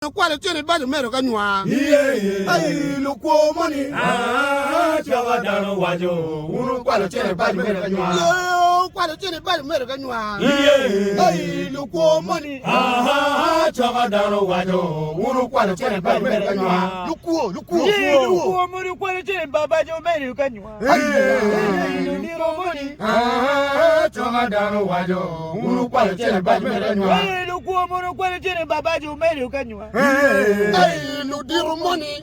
Okwalo cen ibaco medo ka nywar. Ai lukwo moni. Coko dano waco wun wukwalo cen ibaco medo ka nywar. Okwalo cen ibaco medo ka nywar. Ai lukwo moni. Coko dano waco wun wukwalo cen ibaco medo ka nywar. Lukwo, lukwo, lukwo moni okwalo cen ibaco medo ka nywar. Ai ludiro moni. Coko dano waco wun wukwalo cen ibaco medo ka nywar. Ai lukwo moni okwalo cen ibabaco medo ka nywar. Ai ludiro moni.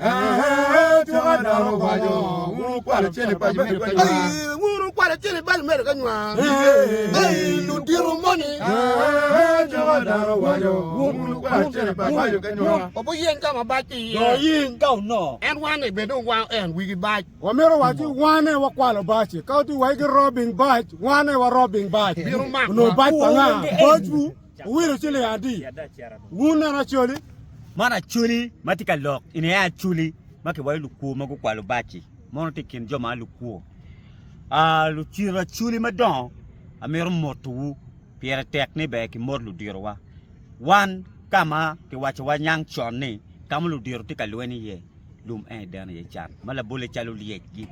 Coko dano waco wun wukwalo cen ibaco medo ka nywar. Ai wun wukwalo cen ibaco medo ka nywar. Ai ludiro moni. Coko dano waco wun wukwalo cen ibaco medo ka nywar. Obuyeny ka ma bac tye iye. Ka onongo. En wan ni bed dong wan en wigi bac. Wamito wac ni wan aye wakwalo bac-ci. Ka watye wai ki robbing bac, wan aye wa robbing bac. Onongo bac pa nga? Bacwu owilo ciling adi? Wun neno Acholi? Man Acholi ma tye ka lok eni aye Acholi ma kiwaco lukwo ma gukwalo bac-ci mono tye i kin jo ma lukwo. Lucito Acholi madongo amito motowu pire tek ni ber kimot luditowa. Wan ka ma kiwacowa niang con ni ka ma ludito tye ka lweny iye lum en ideno iye can ma labolle calo lyecgi.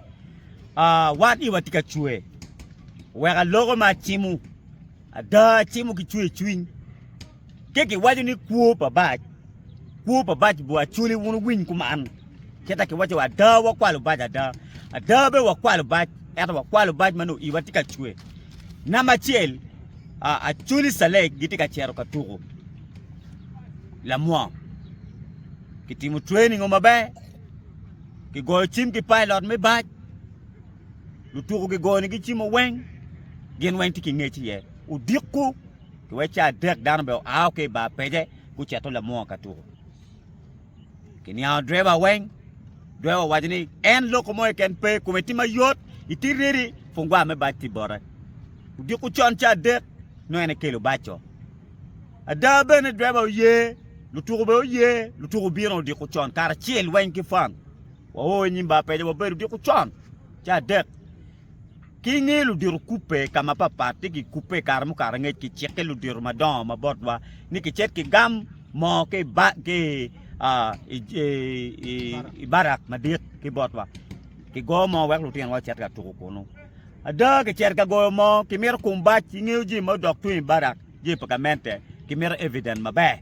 Wan iwa tye ka cwer wek aloko ma acimo ada acimo ki cwer cwiny ke kiwaco ni kwo pa bac kwo pa bac bwa acoli wun wuwiny kuman cita kiwaco ada wakwalo bac ada ada bene wakwalo bac ento wakwalo bac ma nongo iwa tye ka cwer. Namba acel acoli calek gitye ka cito ka tuko lamwong. Kitimo training maber, kigoyo cim ki pilot me bac, lutuku kigoyonigi cim weng, gin weng tye ki ngec iye. Odiko kiwec ca adek dano bene oa ki i bar pece gucito lamwongo ka tuko. Kiniango driver weng, driver owaco ni en loko mo keken pe kome tye mayot itye ready fungwa me bac tye bote. Odiko con ca adek nongo en ekelo bac-co. Ada bene driver oye, lutuku bene oye, lutuku obino odiko con karacel weng ki fun. Wao i nyim bar pece wabedo odiko con ca adek. Ki inge ludito kubbe ka mapapat ci gikubbe i kare mukato angec kicikke ludito madongo ma botwa ni kicit kigam moo ki i barak madit ki botwa kigo moo wek lutinowa ocit ka tuko kunu. Ada kicito ka goyo moo kimito kum bac ingeyo jami ma odok tung i barak jami pa gamente kimito evident maber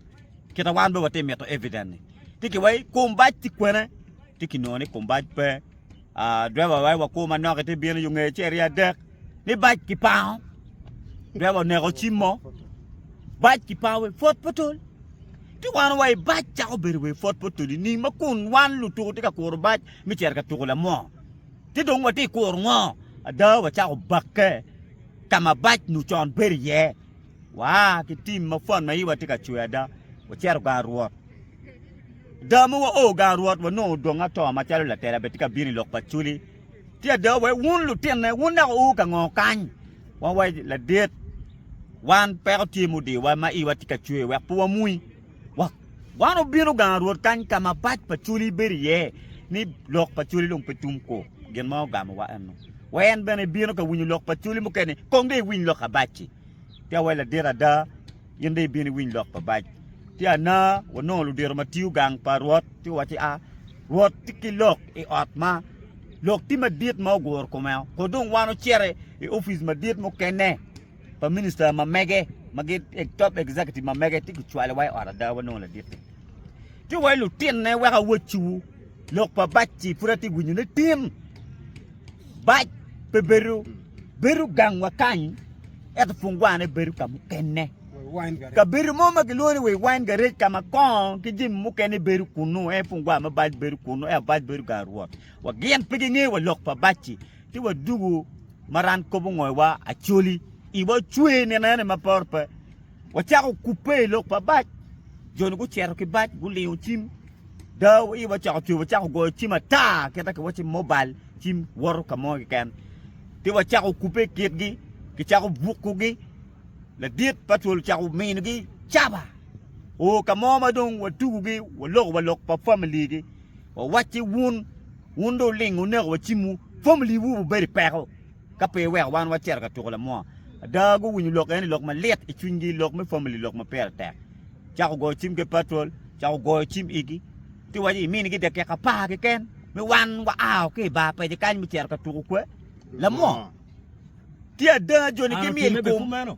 kita wan bene watye mito evident ni ci kiwaci kum bac tye kwene ci kinongo ni kum bac pe. Driver wai wakur manok ite bino yo ngeye ci aryo adek ni bac kipango driver oneko cim mo bac kipango wa i Fort Portal ci wan wa i bac cako bedo wa i Fort Portal ni ma kun wan lutuku tye ka kuro bac me cito ka tuko lamwo ci dong watye ka kuro ngo ada wacako bakke ka ma bac nyo con bedo iye waa ki tim ma pwon ma iwa tye ka cwer ada wacito gang rwot. Da ma wao gang Rwot wanongo odong ato macalo latela bene tye ka bino i lok pa Acholi. Ci ada wai wun lutinne wun dok wuo ka ngo kany? Wan wai ladit wan peko tye mudiwa ma iwa tye ka cwer wek pe wamui. Wan obino gang Rwot kany ka ma bac pa Acholi bedo iye ni lok pa Acholi dong pe tum ko gin ma ogamowa eno. Wai en bene ibino ka winyo lok pa Acholi mukene kong dong iwiny lok abac-ci. Ci awai ladit ada in dong ibino iwiny lok pa bac. Ci ana wanongo ludito ma tiyo gang pa Rwot ci guwacci, A, Rwot tye ki lok i ot ma lok tye madit ma oguro kome ko dong wan ocito i opic madit mukene pa minista ma mege ma gin top executive ma mege ci gicwalowa i ot ada wanongo ladit-ti. Ci wa lutinne wek awacciwu lok pa bac-ci pud atye ka winyone tin. Bac pe bedo bedo gangwa kany ento pungwane bedo ka mukene. Kabedo mo ma kilwongo ni wi wine garage ka ma kongo ki jami mukene bedo kunnu en pungwa ma bac bedo kunnu ento bac bedo gang rwot. Wa gin pe gingeyo wa lok pa bac-ci ci wadugo ma ran kobo ngoiwa Acholi iwa ocwer nino eni ma pore pe. Wacako kubbe i lok pa bac jo-ni gucito ki bac gulingo cim da iwa ocako cwer wacako goyo cim ata kita kiwaci mobile cim woto ka mo keken ci wacako kubbe i kitgi kicako bukogi Ladit pa twol ocako minogi caba o ka mo ma dong watugogi waloko wa lok pa familigi wawacci wun wun dong wuling wuneko wa cimwu familiwu wubedo i peko ka pe iweko wan wacito ka tuko lamwoo. Ada guwinyo lok eni lok malit i cwinygi lok me famili lok ma pire tek. Cako goyo cim ki patrol. Ocako goyo cim igi, ci waco iminigi dakika apar keken me wan waa ki i bar pece kany me cito ka tuko kwe lamwo. Tye ada joni ki myel kom,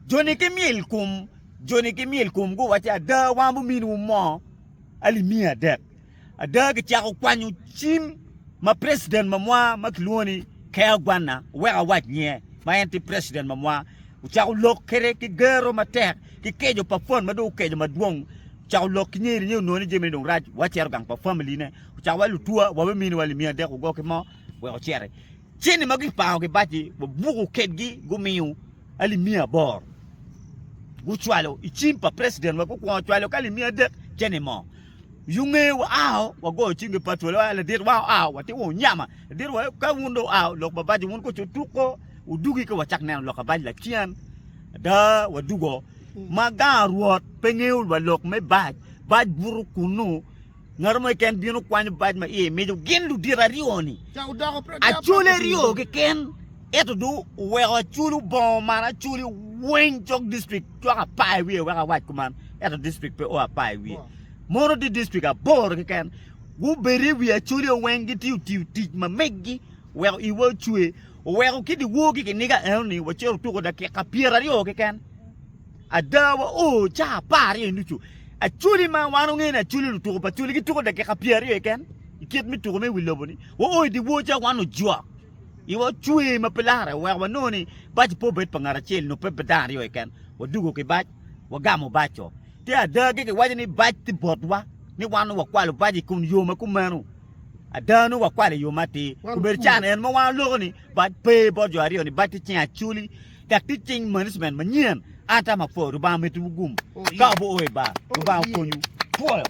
joni ki myel kom, joni ki myel kom guwacci ada wan buminiwu moo alip miya adek. Ada kicako kwanyo cim ma president ma mwa ma kilwongo ni Ker Agwanna wek awac nyinge ma en tye president ma mwa ocako lok kede ki gero matek ki keco pa fon ma dong okeco madwong ocako lok ki nyeri ni onongo ni jami ni dong rac wacito gang pa family ne ocako wa lutua wa bimini wa limiya adek wugo ki mo wek ociti cene ma gipango ki baci wabuko kedgi gumiyo alip miya aboro gucwalo i cim pa president wa gukwongo cwalo ki alip miya adek cene mo Yunge wa ao, wagoyo cing ki patrol, wa ladit wa oao, watye wa onyama, ladit wa ka wun dong oao, lok pa bac wun koco tuko, wudugi ka wacak neno lok abac lacen, ada wadugo, ma gang rwot pe ngeyo wa lok me bac, bac buto kunu, ngat mo keken bino kwanyo bac ma iye mico gin ludito aryo-ni, acoli aryo keken, ento dong oweko acoli obongo omaro acoli weng cok district cok apar i wiye wek awac kuman, ento district pe o apar i wiye. Mono tye dictrik aboro keken gubedo i wi Acholi weng gitiyo tiyo tic ma meggi weko iwa ocwe oweko ki dyewor ki kiniga enoni wacito tuko dakika pyeraryo keken ada wa o caa 12 nucu Acholi ma wan wangeyo ni Acholi lutuko pa Acholi gituko dakika pyeraryo keken i kit me tuko me wi lobo ni wa o i dyewor ca wan ojok iwa ocwe ma pe lare oweko wanongo ni bac pe obed pa ngat acel nyo pe pa dano aryo keken wadugo ki bac wagamo baco. Tye ada gi kiwaco ni bac tye botwa ni wan nongo wakwalo bac i kom yo ma kumeno. Ada nongo wakwalo i yo ma atir. Obedo can en ma wan waloko ni bac pe bot jo aryo ni bac tye cing Acholi dok tye cing management manyen. An atamo apwoyo Lubanga omeddiwu gum ka wuo i bar. Lubanga okonywu. Pwoyo.